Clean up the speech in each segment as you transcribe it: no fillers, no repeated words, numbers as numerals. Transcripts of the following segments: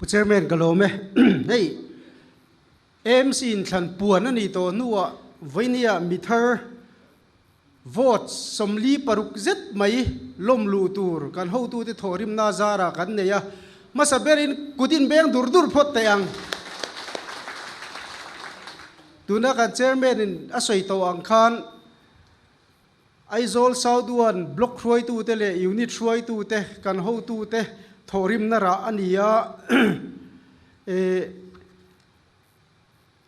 Pu Chairman ka lawm e. Hei AMC inthlan puan a nih tawh hnuah vawinia mithar vote 46 zet mai lawm luh tur kan hotute thawhrimna zarah kan nei a, hmasa berin kut inbeng dur dur phawt teh ang. Tuna kan Chairman in a sawi tawh ang khan Aizawl South One Block hruaitute leh Unit hruaitute kan hotute thawhrimna rah a ni a,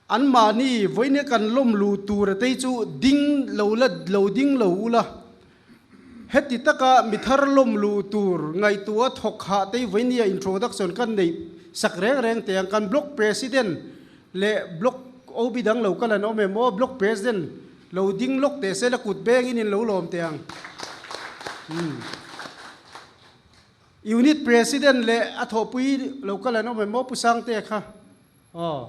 anmahni vawiin kan lawm luh tur a tei chu ding lo la lo ding lo ula, heti taka mi thar lawm luh tur ngaihtuah thawk hah tei vawiinia introduction kan neih sak reng reng teh ang kan Block President leh Block OB dang lo kal an awm em aw Block President Lo ding lawk teh se la kut bengin in lo lawm teh ang. Unit President leh a thawhpui lo kal an awm em aw Pu Sangte kha. Aw.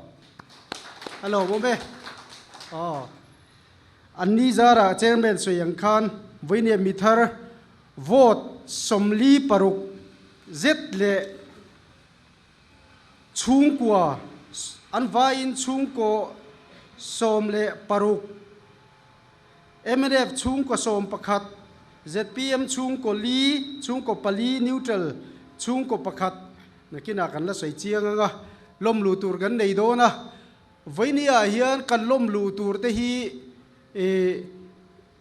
A lawm awm e. Aw. An ni zarah Chairman sawi ang khan vawinia mi thar vote 46 zet leh Chhungkua an vaiin chhungkaw 16, mnf chhungkaw 11, zpm chhungkaw li, chhungkaw pali, neutral chhungkaw pakhat nakinah kan la sawi chiang ang a, lawm luh tur kan nei dawn a. Vawinia hian kan lawm luh tur te hi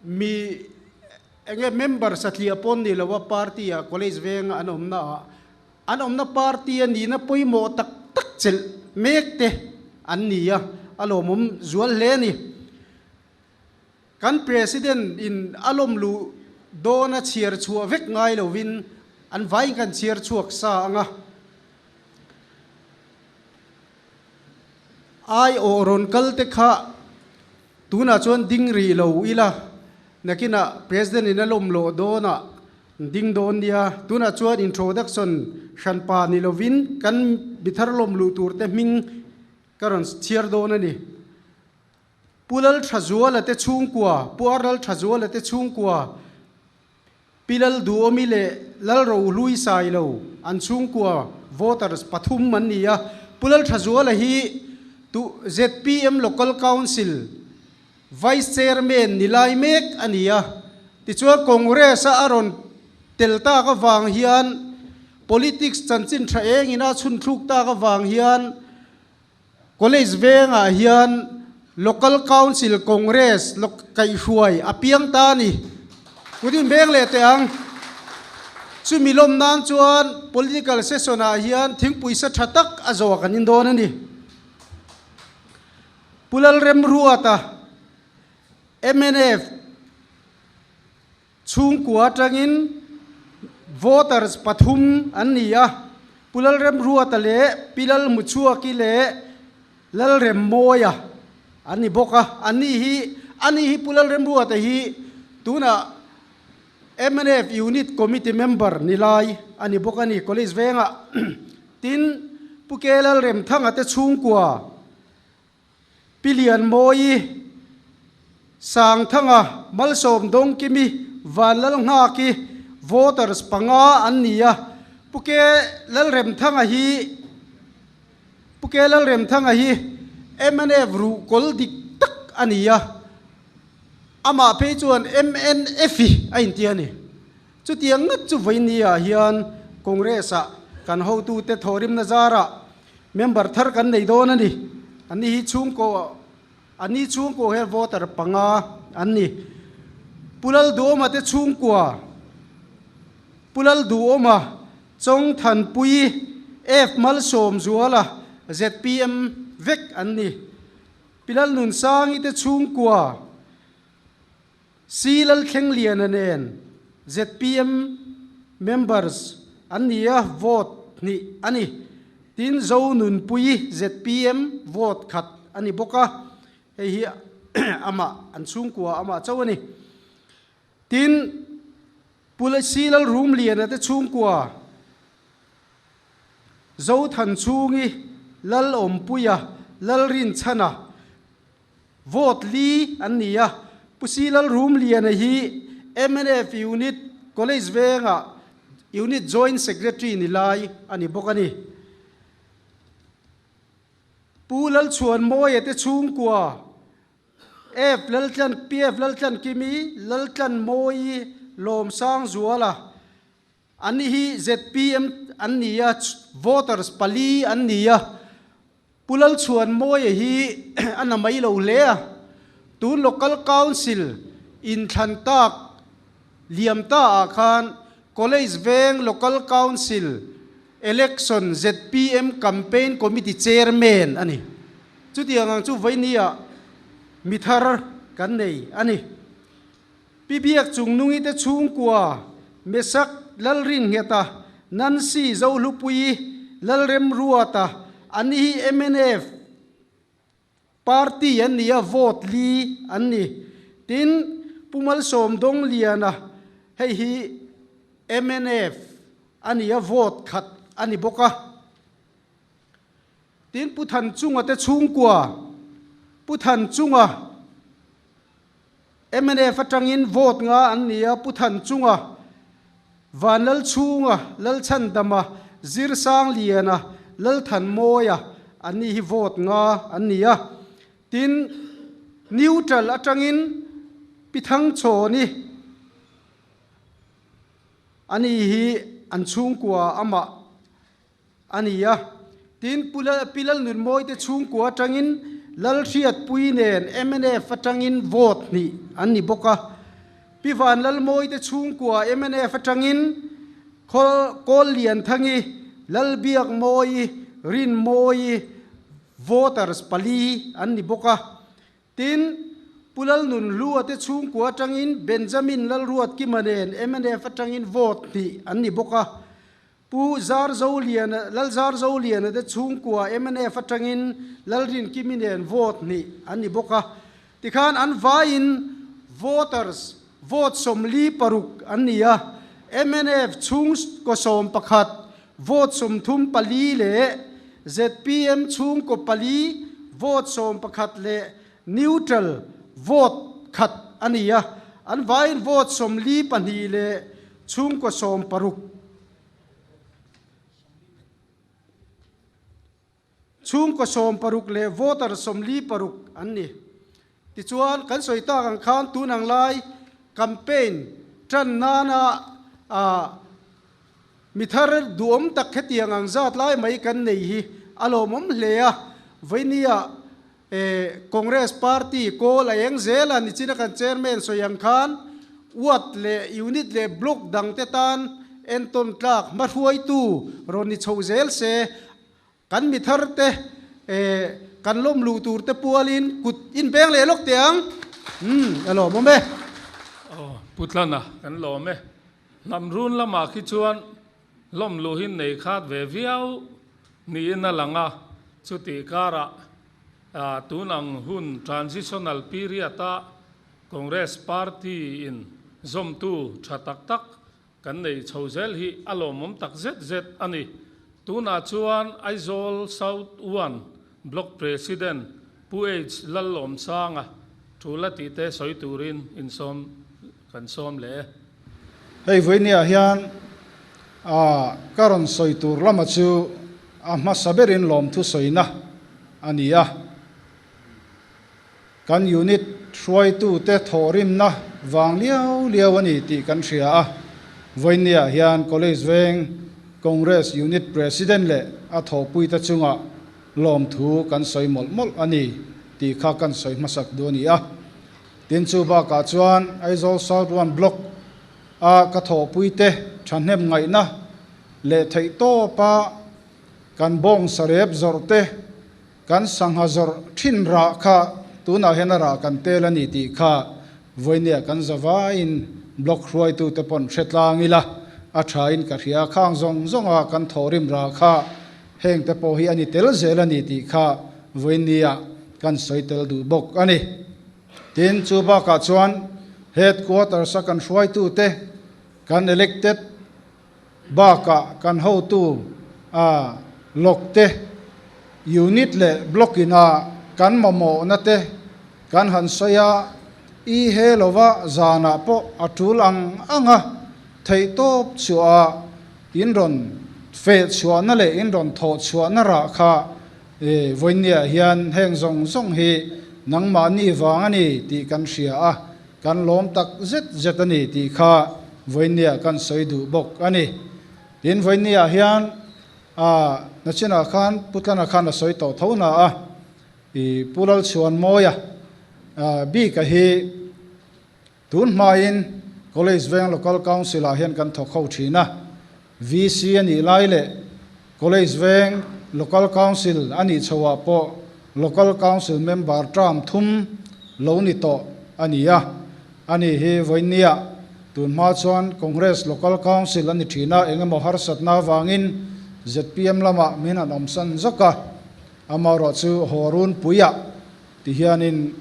mi enge member satliah pawn ni lo a party ah college venga an awmna ah An awmna party a nihna pawimawh tak tak chelh mek te an ni a, a lawmawm zual hle a ni. Kan President in a lawm luh dawn a chhiar chhuah vek ngai lovin an vaiin kan chhiar chhuak sa ang a. Aiawh rawn kal te kha tunah chuan ding rih lo ila, nakinah President in a lawm loh dawnah Ding dawn nia, tunah chuan introduction hranpa ni lovin kan mithar lawm luh tur te hming ka rawn chhiar dawn a ni. Pu Lal Thazuala te chhungkua, Pu Ar Lal Thazuala te chhungkua, Pi Lal Duhawmi leh Lal Rohlui Sailo an chhungkua voters pathum an ni a. Pu Lal Thazuala hi tu zpm Local Council Vice Chairman ni lai mek a ni a, tichuan Congress a a rawn tel tak avang hian politics chanchin tha engin a chhun thluk tak avang hian College vengah hian Local Council Congress kaihhruai a piang ta a ni. Kut inbeng leh teh ang. Chumi lawm nan chuan political session ah hian thingpui sa tha tak a zawh kan in dawn a ni. Pu Lalremruata, mnf chhungkua atangin voters pathum an ni a, Pu Lalremruata leh Pi Lalmuchhuaki leh Lalremmawia an ni bawk a, an ni hi ani hi Pu Lalremruata hi tunah mnf Unit Committee member ni lai a ni bawk a ni College vengah. Tin, Pu Ke Lalremthanga te chhungkua Pi Lianmawii, Sangthanga, Malsawm Dawngkimi, Vanlalnghaki, voters panga an ni a. Pu Ke Lalremthanga hi Pu Ke Lalremthanga hi mnf ruhkawl dik tak a ni a, amah phei chuan mnf i a inti a ni. Chutiang ngat chu vawinia hian Congress-ah kan hotute thawhrimna zarah Member thar kan nei dawn a ni. An ni hi chhungkaw, an ni chhungkaw hian voter panga an ni. Pu Lalduhawma te chhungkua, Pu Lalduhawma, Chawngthanpuii, F Malsawmzuala, zpm vek an ni. Pi Lalnunsangi te chhungkua, C Lalthlengliana nen zpm members an ni a, vote hnih a ni. Tin, Zonunpuii zpm vote khat a ni bawk a, hei hi amah an chhungkua amah chauh a ni. Tin, Pu C Lalrumliana te chhungkua Zothanchhungi, Lalawmpuia, Lalrinchhana, Vote li an ni a, Pu Si Lalrumliana hi mnf Unit College vengah Unit Joint Secretary ni lai a ni bawk a ni. Pu Lalchhuanmawia te chhungkua, F Laltlan, PF Laltlankimi, Laltlanmawii, Lawmsangzuala, an ni hi zpm an ni a, voters pali an ni a. Pu Lalchhuanmawia hi a na mai lo hle a, tun Local Council inthlan tak liam ta ah khan College Veng Local Council Election zpm Campaign Committee Chairman a ni. Chutiang ang chu vawinia mi thar kan nei a ni. Pi Biak Chungnungi te chhungkua, Mesak Lalringheta, Nancy Zohlupuii, Lalremruata, an ni hi mnf Party an ni a, vote li an ni. Tin, Pu Malsawm Dawngliana, hei hi mnf a ni a, vote khat a ni bawk a. Tin, Pu Thanchunga te chhungkua, Pu Thanchunga, Mnf atangin vote nga an ni a, Pu Thanchunga, Vanlalchhunga, Lalchhandama, Zirsangliana, Lalthanmawia an ni hi vote nga an ni a. Tin, neutral atangin Pi Thangchhawni a ni hi an chhungkua amah a ni a. Tin, Pu Pi Lalnunmawi te chhungkua atangin Lalhriatpui nen mnf atangin vote hnih an ni bawk a. Pi Vanlalmawi te chhungkua mnf atangin Kawl Lianthangi, Lalbiakmawi, Rinmawi voters pali an ni bawk a. Tin, Pu Lalnunhlua te chhungkua atangin Benjamin Lalruatkima nen mnf atangin vote hnih an ni bawk a. Pu Zarzoliana, Lal Zarzoliana te chhungkua mnf atangin Lalrinkimi nen vote hnih an ni bawk a. Tikhan an vaiin voters vote 46 an ni a, mnf chhungkaw 11 vote 34 leh zpm chhungkaw pali vote 11 leh neutral vote khat a ni a. An vaiin vote 42 leh chhungkaw 60. Chhungkaw 60 leh voter 46 an ni. Tichuan, kan sawi tak ang khan tun ang lai campaign tan nana mi thar duhawm tak hetiang ang zat lai mai kan nei hi a lawmawm hle a. Vawinia Congress party kawl a eng zel a, nichina kan chairman sawi ang khan ward leh unit leh block dangte tan entawn tlak hmahruaitu rawn ni chho zel se, kan mi thar te kan lawm luh tur te pualin kut inbeng leh lawk teh ang. Umm a lawmawm e. Aw Pu Tlana kan lawm e. Hnam run lamah khi chuan Hlawm luhin nei khat ve viau niin a lang a, chutih karah tun ang hun transitional period-a Congress party-in zawmtu tha tak tak kan nei chho zel hi a lawmawm tak zet zet a ni. Tunah chuan Aizawl South One Block President Pu H Lallawmsanga thu la tih te sawi turin insawm kan sawm leh e. Hei vawinia hian a ka rawn sawi tur lama chu a hmasa berin lawmthu sawina a ni a. Kan unit hruaitute thawhrimna vang liau liau a ni tih kan hria a. Vawinia hian College Veng Congress Unit President leh a thawhpuite chungah lawmthu kan sawi mawlh mawlh a ni tih kha kan sawi hmasak duh a ni a. Tin chu bakah chuan Aizawl South One Block a ka thawhpuite thahnem ngaihna leh theihtawpa kan bawng sarep zawrh te, kan sangha zawrh thin rah kha tunah hian a rah kan tel a ni tih kha vawinia kan zavaiin Block hruaitute pawn hre tlang ila a thain ka hria. Khang zawng zawnga kan thawhrim rah kha hengte pawh hi a ni tel zel a ni tih kha vawinia kan sawi tel duh bawk a ni. Tin, chu bakah chuan Headquarters a kan hruaitute, kan elected bakah kan hotu a lawk te, unit leh block ina kan mamawhna te kan han sawi a, i he lova zanah pawh a tul ang ang a theihtawp chhuah a in rawn feh chhuahna leh in rawn thawh chhuahna rah kha. Vawinia hian heng zawng zawng hi nangmahni vang a ni tih kan hria a, kan lawm tak zet zet a ni tih kha vawinia kan sawi duh bawk a ni. Tin, vawinia hian a nachinah khan Pu Tlana khan a sawi tawh tho na a, i Pu Lalchhuanmawia bika hi Tun hmain College Veng Local Council ah hian kan thawk ho thin a, VC a nih lai leh College Veng Local Council a nih chho ah pawh Local Council member term thum lo ni tawh a ni a. Ani hi vawinia tun hma chuan Congress Local Council a ni thin a, eng emaw harsatna avangin zpm lamah min han awmsan zawk a, amaherawh chu haw runpuiah Ti hianin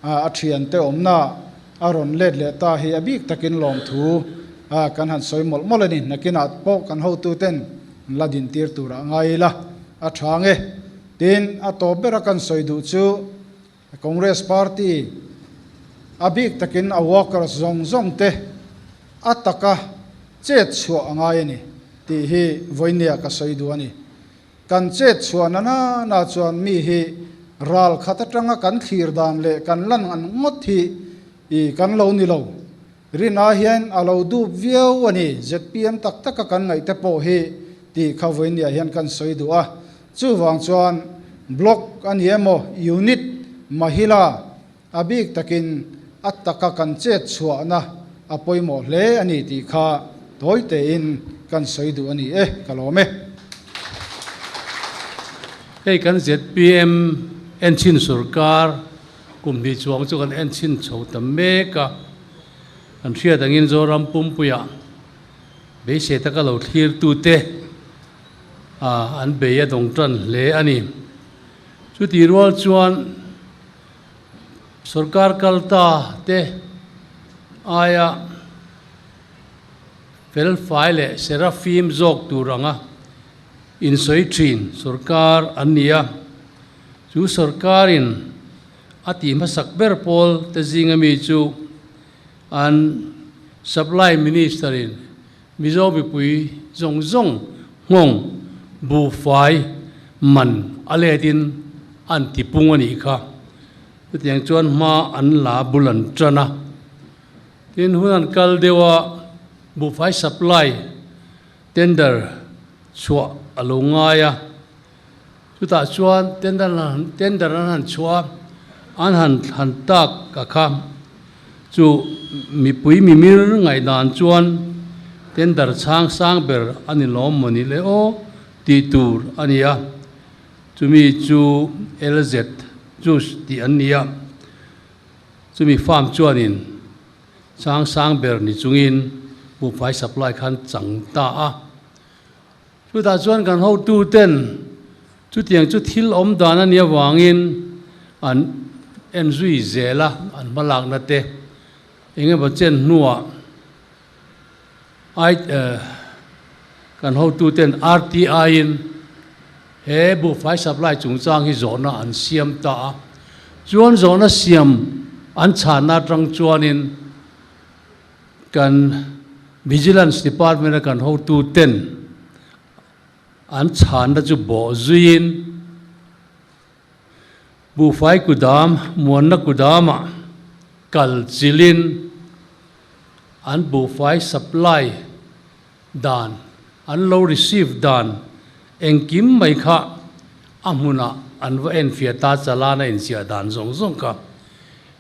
a thiante awmna a rawn let leh ta hi a bik takin lawmthu kan han sawi mawlh mawlh a ni. Nakinah pawh kan hotuten an la dintir tur ah ngai ila a tha nge. Tin, a tawp bera kan sawi duh chu Congress Party a bik takin a workers zawng zawng te a taka chet chhuah a ngai a ni tih hi vawinia ka sawi duh a ni. Kan chet chhuah na na na chuan mi hi ral khat atanga kan thlir dan leh kan lan an ngawt hi i kan lo ni lo. Rina hian a lo dup viau a ni. Zpm tak taka kan ngaih te pawh hi tih kha vawinia hian kan sawi duh a. Chuvang chuan block a ni emaw unit mahila a bik takin a taka kan chet chhuahna a pawimawh hle a ni tih kha tawi tein kan sawi duh a ni e, ka lawm e. Hei kan zpm enchhin sorkar kum hnih chuang chu kan enchhin chho ta mek a, kan hriat angin Zoram pumpuiah beisei taka lo thlirtute an bei a dawng tan hle a ni. Chutih rual chuan Sorkar kal ta te aia felfai leh serafim zawk tur anga insawi thin sorkar an ni a. Chu sorkarin a tih hmasak ber pawl te zinga mi chu an Supply Minister-in Mizo mipui zawng zawng nghawng buhfai man a letin an ti pung a nih kha. Chutiang chuan hma an la bul an tan a. Tin, hun an kal deuh a, buhfai supply tender chhuah a lo ngai a. Chutah chuan tender tender an han chhuah a, an han thlan tak a kha. Chu mipui mimir ngaihdan chuan tender chhang sang ber a ni lawm maw ni le aw tih tur a ni a. Chumi chu LZ Juice tih an ni a. Chumi farm chuanin chhang sang ber ni chungin buhfai supply khan chang ta a. Chutah chuan kan hotuten chutiang chu thil awm dan a nih avangin an en zui zel a, an hmalakna te eng emaw chen hnuah ai kan hotuten RTI-in he buhfai supply chungchang hi zawhna an siam ta a, chuan zawhna siam an chhanna atang chuanin Kan Vigilance Department a kan hotu ten an chhanna chu bawh zuiin buhfai kudam, muanna kudamah kal chilhin an buhfai supply dan, an lo receive dan engkim mai kha a hmunah an va enfiah ta chalana inziah dan zawng zawng kha.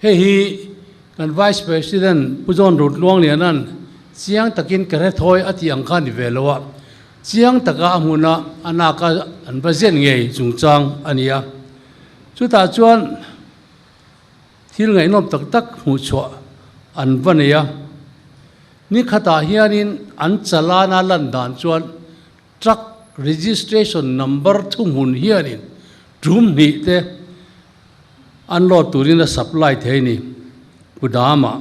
Hei hi kan Vice President Pu John Rutluangliana'n chiang takin ka hre thawi a tih ang kha a ni ve lo a, chiang taka a hmuna a naka an va zen ngei chungchang a ni a. Chutah chuan thil ngaihnawm tak tak hmuh chhuah an va nei a. Ni khatah hianin an chalana lan dan chuan truck registration number thuhmun hianin tum hnih te an load turin a supply thei a ni Kudamah.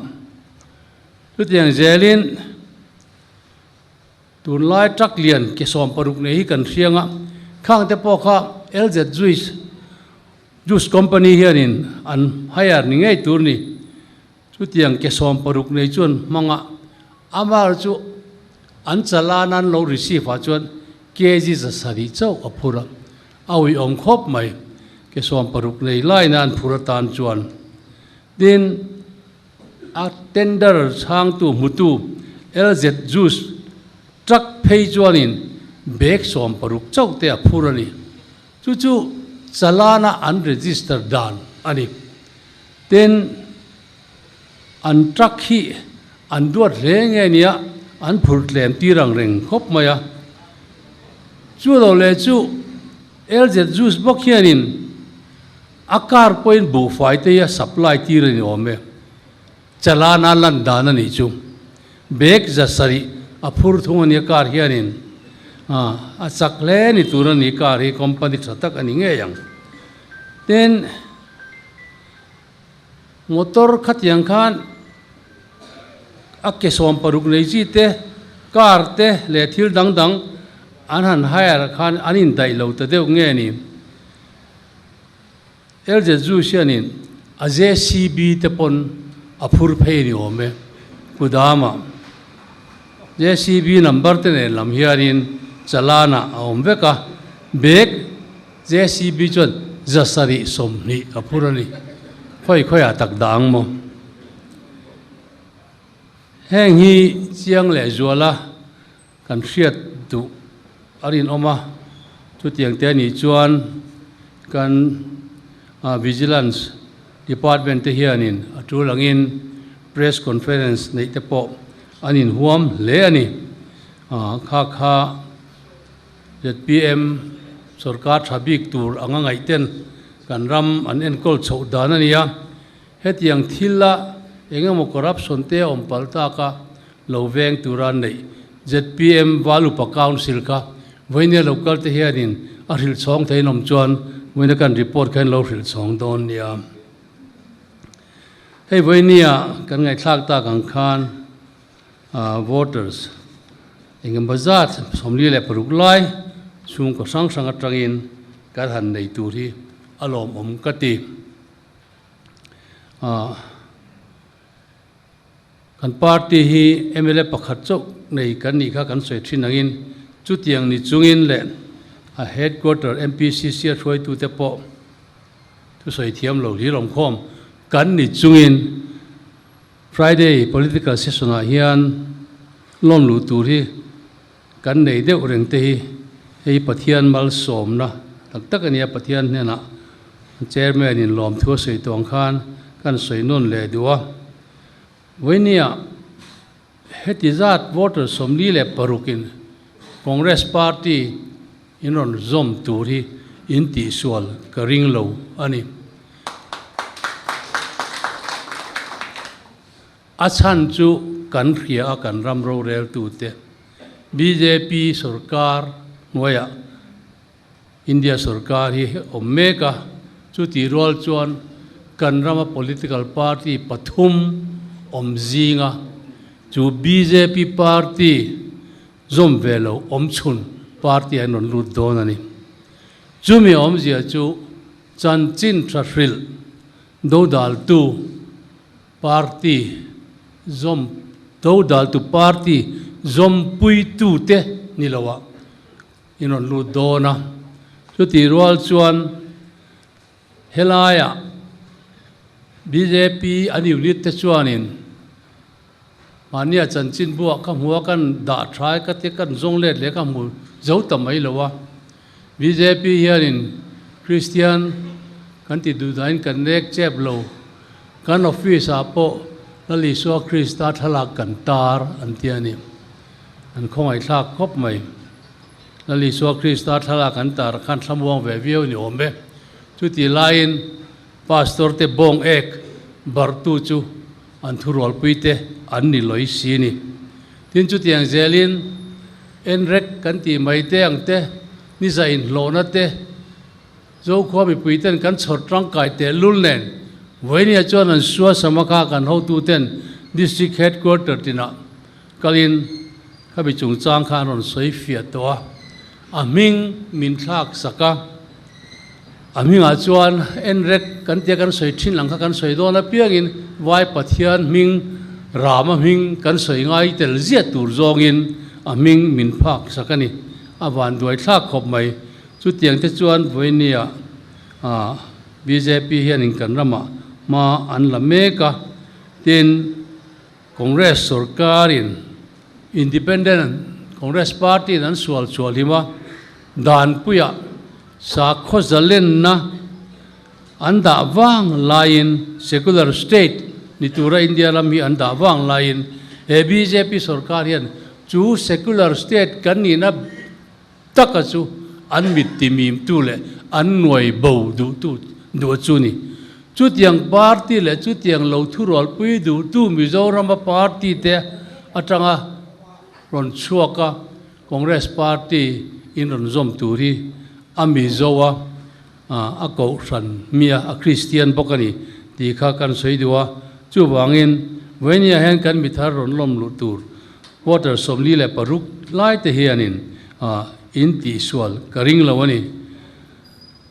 Chutiang zelin tunlai truck lian ke 16 nei hi kan hriang a, khang te pawh kha LZ Juice Juice Company hianin an hire ni ngei tur ni. Chutiang ke 60 nei chuan hmanga amar chu an chalana an lo receive ah chuan kg 700 chauh a phur a. A uiawm khawp mai. Ke 60 nei laina an phur atan chuan. Tin, a tender chhangtu hmutu LZ Juice truck phei chuanin bag 60 chauh te a phur a ni. Chu chu chalana an register dan a ni. Tin, an truck hi an duat hle nge nia an phur tlem tir ang reng khawp mai a. Chu lo leh chu LZ Juice bawk hianin a car pawhin buhfai te hi a supply tir a ni awm e. Chalana lan dan a nih chu. Bag 700 a phur thung a nia car hianin a chak hle ni tur a ni car hi company tha tak a ni ngei ang. Tin, motor khatiang khan a ke 60 nei chi te, car te leh thil dang dang an han hire khan an indaih lo ta deuh nge ni. LZU hianin a JCB te pawn a phur phei ni awm e. Kudama JCB number te nen lam hianin chalana a awm vek a, bag JCB chuan 720 a phur a ni. Khawi khawiah tak dah ang maw? Heng hi chiang leh zuala kan hriat duh a rinawm a, chutiang te anih chuan kan Vigilance Department te hianin a tul angin Press Conference neih te pawh an inhuam hle a ni. Kha kha zpm sorkar tha bik tur anga ngaih ten kan ram an enkawl chhoh dan a ni a, hetiang thil a engemaw corruption te a awm palh tak a, lo veng tura neih zpm Valupa Council kha vawinia lo kal te hianin a hrilh chhawng thei an awm chuan vawiina kan report kha in lo hrilh chhawng dawn nia. Hei vawinia kan ngaihthlak tak ang khan voters engemaw zat 46 lai chhungkaw hrang hrang atangin kan han nei tur hi a lawmawm ka ti. Kan party hi mla pakhat chauh nei kan nih kha kan sawi thin angin chutiang ni chungin leh a headquarter MPCC a hruaitute pawh thusawi thiam lo hlir awmkhawm kan ni chungin Friday political session ah hian lawm luh tur hi kan nei deuh reng te hi hei Pathian malsawmna tak tak a nia, Pathian hnenah Chairman in lawmthu a sawi tawh ang khan kan sawi nawn leh duh a. Vawinia heti zat voter 46 in Congress party in rawn zawm tur hi in tihsual ka ring lo a ni. A chhan chu kan hria a kan ram roreltute bjp sorkar hnuaiah India sorkar hi awm mek a, chutih rual chuan kan rama political party pathum awm zinga chu bjp party zawm ve lo awm chhun party an rawn lut dawn a ni. Chumi awmzia chu chanchin tha hrilh dodaltu Party zawm dodaltu party zawmpuitute ni loah in rawn lut dawn a, chutih rual chuan helaiah bjp an unit te chuanin mahnia chanchin buah ka hmu a, kan dah tha e ka tia kan zawng let leh ka hmu zo ta mai lo a, bjp hianin Kristian kan ti duh dahin kan nek chep lo. Kan office ah pawh Lal Isua Krista thlalak kan tar an ti a ni. An khawngaihthlak khawp mai. Lal Isua Krista thlalak an tar khan thlamuang ve viau ni awm e. Chutih laiin Pastor te bawng ek barhtu chu an thurualpui te an ni lawi si ni. Tin chutiang zelin enrek kan tih mai te ang te, ni za inhlawhna te, Zokhua mipui ten kan chhawr tangkai teh lul nen Vawinia chuan an sua sama kha kan hotu ten District Headquarter tinah kalin khami chungchang kha an rawn sawi fiah tawh a, a hming min thlak sak a, a hmingah chuan enrek kan tia kan sawi thin ang kha kan sawi dawn apiangin Vai Pathian hming Rama hming kan sawi ngai tel ziah tur zawngin a hming min phak sak a ni, a vanduai thlak khawp mai. Chutiang te chuan vawinia bjp hianin kan ramah hma an la mek a, tin Congress sorkarin Independent Congress Party in an sual chhuah hlim a, danpuiah sakhaw zalenna an dah vang laiin secular state ni tura India ram hi an dah vang laiin he bjp sorkar hian chu secular state kan nihna taka chu an mit timimtu leh an nuai bo duhtu duh chu ni. Chutiang party leh chutiang lo thurualpui duhtu Mizorama party te atanga rawn chhuak a, Congress party in rawn zawm tur hi a Mizo a, a kohhran mia a Kristian bawk a ni tih kha kan sawi duh a. Chuvangin Vawinia hian kan mithar rawn lawm luh tur Quarter 46 lai te hianin in tihsual ka ring lo a ni.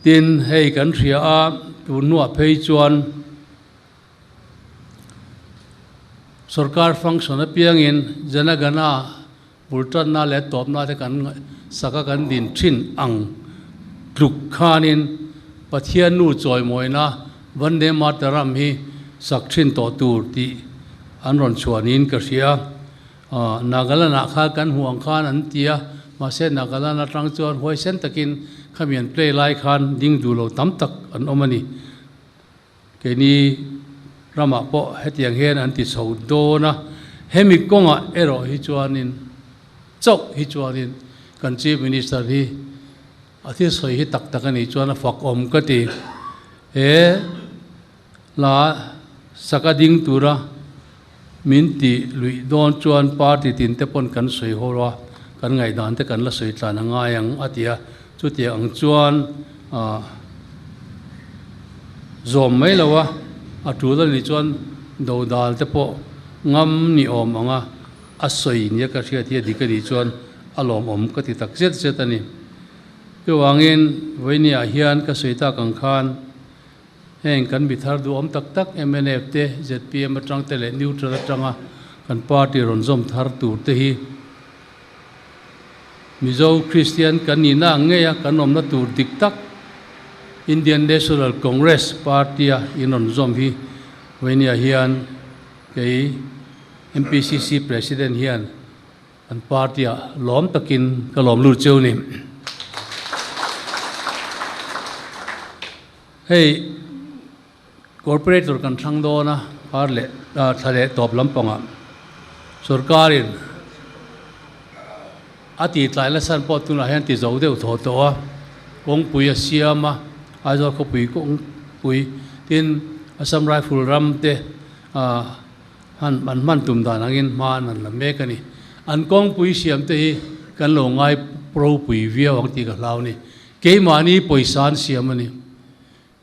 Tin, hei kan hria a, tun hnuah phei chuan sorkar function apiangin Janagana bul tanna leh tawpna te kan saka kan din thin ang tluk khanin Pathian nu chawimawina Vande Mataram hi sak thin tawh tur tih an rawn chhuah niin ka hria. Nagaland-ah khan kan hmuh ang khan an ti a, mahse Nagaland atang chuan huaisen takin khami an play lai khan ding duh lo tam tak an awm a ni. Keini ramah pawh hetiang hian an ti chho dawn a, hemi kawngah erawh hi chuanin chauh hi chuanin kan Chief Minister hi a thil sawi hi tak tak a nih chuan a fak awm ka ti. He hla saka ding tura min tih luih dawn chuan party tin te pawn kan sawi ho a, kan ngaihdan te kan la sawi tlan a ngai ang a ti a, chutiang ang chuan ah zawm mai lo a, a tul a nih chuan dodal te pawh ngam ni awm ang a, a sawi nia ka hriat hi a dik a nih chuan a lawmawm ka ti tak zet zet a ni. Chuvangin vawinia hian ka sawi tak ang khan Heng kan mi thar duhawm tak tak mnf te, zpm atang te leh neutral atanga kan party rawn zawm thar tur te hi Mizo Kristian kan nihna ang ngei a kan awmna tur dik tak Indian National Congress party a in rawn zawm hi Vainia hian kei MPCC President hian An party ah lawm takin ka lawm lut cheu ni. Hei corporator kan thlang dawn a, kar leh thla leh tawp lampangah sorkarin a tih tlai la san pawh tunah hian ti zo deuh thaw tawh a, kawngpui a siam a, Aizawl khawpui kawngpui tin Assam Rifle ram te Han an hman tum dan angin hma an han la mek a ni. An kawngpui siam te hi kan lo ngai ropui viau ang tih ka hlau a ni. Keimahni pawisa an siam a ni.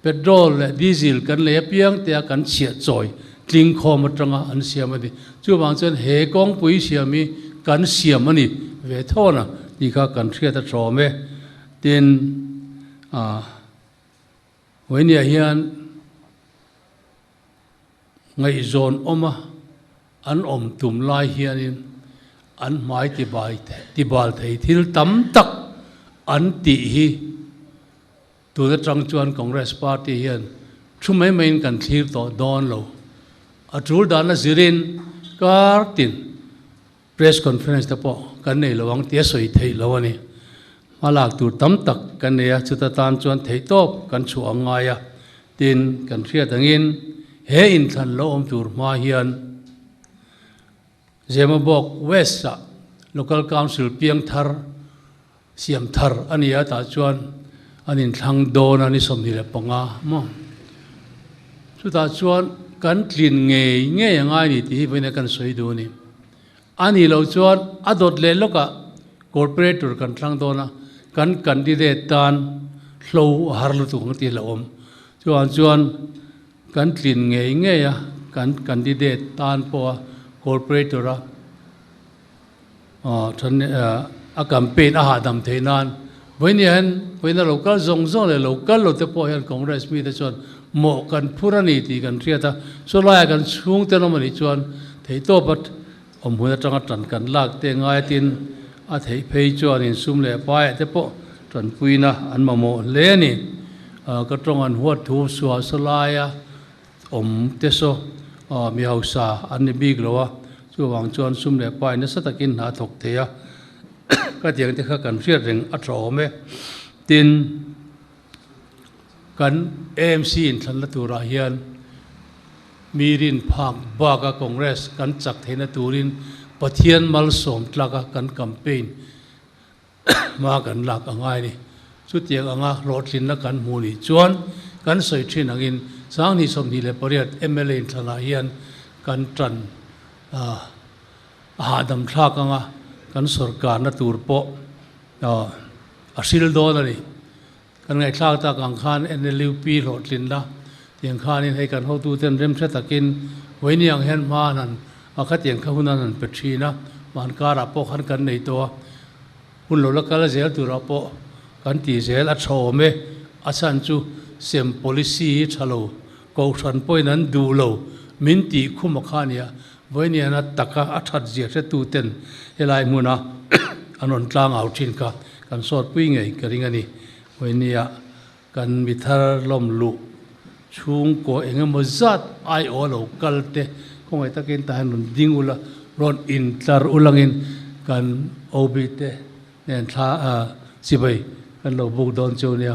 Petrol leh diesel kan lei apiang te a kan chhiah chawi tling khawm atanga an siam a ni. Chuvang chuan he kawngpui siam hi kan siam a ni ve thawn a tih kha kan hriat a tawm e. Tin, ah, Vawinia hian Ngaihzawn awma an awm tum lai hianin an hmai tibai tibal thei thil tam tak an tih hi tun atang chuan Congress party hian thu mai maiin kan thlir tawh dawn lo. A tul dana zirin kar tin Press conference te pawh kan nei lo ang tia sawi theih lo a ni. Hma lak tur tam tak kan nei a, chuta tan chuan theihtawp kan chhuah ang ngai a. Tin, kan hriat angin he inthlan lo awm tur hma hian Zemabawk West-ah Local Council piang thar siam thar a ni a, tah chuan an inthlang dawn a ni 25 maw. Chutah chuan kan tlin ngei ngei a ngai a ni tih hi vawiin kan sawi duh a ni. A nih loh chuan a dawt leh lawkah corporator kan thlang dawn a, kan candidate tan hlo a har lutuk ang tih a hlauhawm. Chuvang chuan kan tlin ngei ngei a, kan candidate tan pawha corporator a, A campaign a hahdam theih nan vawiin hian vawiin a lo kal zawng zawng leh lo kal lo te pawh hian Congress mite chuan mawh kan phur a ni tih kan hriat a, chu laiah kan chhungte an awm a nih chuan theihtawp a awm hun atanga tan kan lak te ngai atin a theih phei chuan insum leh paiah te pawh. Tanpuina an mamawh hle a ni. Ka tawng an huat thu suah saw laia awm te saw mi hausa an ni bik lo a, chuvang chuan sum leh pai nasa takin hna thawk thei a, ka tiang te kha kan hriat reng a tha awm e. Tin, kan AMC inthlanna turah hian mi rin phak baka Congress kan chak theihna turin Pathian malsawm tlaka kan campaign Hma kan lak a ngai ni. Chutiang anga hlawhtlinna kan hmuh nih chuan kan sawi thin angin Sanghnih 28 mla inthlanah hian kan tan a hahdam thlak anga kan sawrkarna tur pawh a hril dawn a ni. Kan ngaihthlak tak ang khan NLUP hlawhtlinna tiang khanin hei kan hotuten remhre takin vawiini ang hian hma an han a khatiang kha hun an han pe thin a, hman karah pawh khan kan nei tawh a, hun lo la kal zel turah pawh kan tih zel a tha awm e, a chhan chu sem policy hi tha lo, kohhran pawhin an duh lo min tih khum a kha nia, vawiini an a taka a that zia hretuten helai hmuna an rawn tlang au thin kha kan sawtpui ngei ka ring a ni. Vawiinia kan mi thar lawm luh chhungkaw eng emaw zat aiawh a lo kal te khawngaih takin tah hian rawn ding ula, rawn intlar ulangin kan OB te nen thla chibai kan lo buk dawn chu nia.